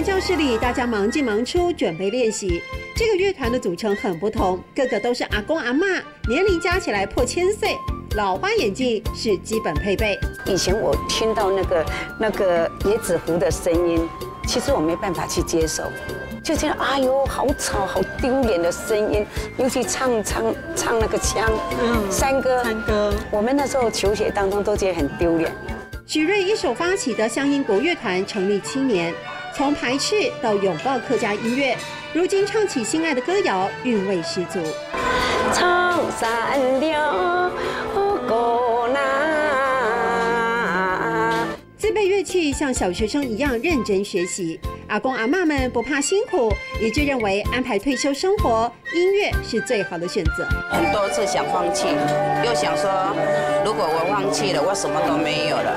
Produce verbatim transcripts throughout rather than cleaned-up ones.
教室里，大家忙进忙出，准备练习。这个乐团的组成很不同，个个都是阿公阿嬷，年龄加起来破千岁，老花眼镜是基本配备。以前我听到那个那个椰子湖的声音，其实我没办法去接受，就觉得哎呦好吵，好丢脸的声音，尤其唱唱唱那个腔，嗯，山歌，山歌，我们那时候求学当中都觉得很丢脸。许瑞一手发起的乡音国乐团成立七年，从排斥到拥抱客家音乐，如今唱起心爱的歌谣，韵味十足。唱山了，哦，哥呐。自备乐器，像小学生一样认真学习。阿公阿嬷们不怕辛苦，一致认为安排退休生活，音乐是最好的选择。很多次想放弃，又想说，如果我放弃了，我什么都没有了，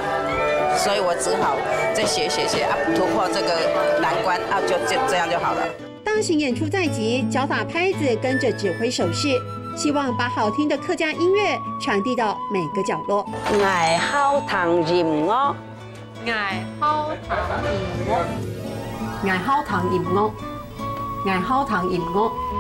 所以我只好再学学学啊，突破这个难关啊，就这这样就好了。大型演出在即，脚打拍子，跟着指挥手势，希望把好听的客家音乐传递到每个角落。爱好听音乐。 爱好听音乐，爱好听音乐，爱好听音乐。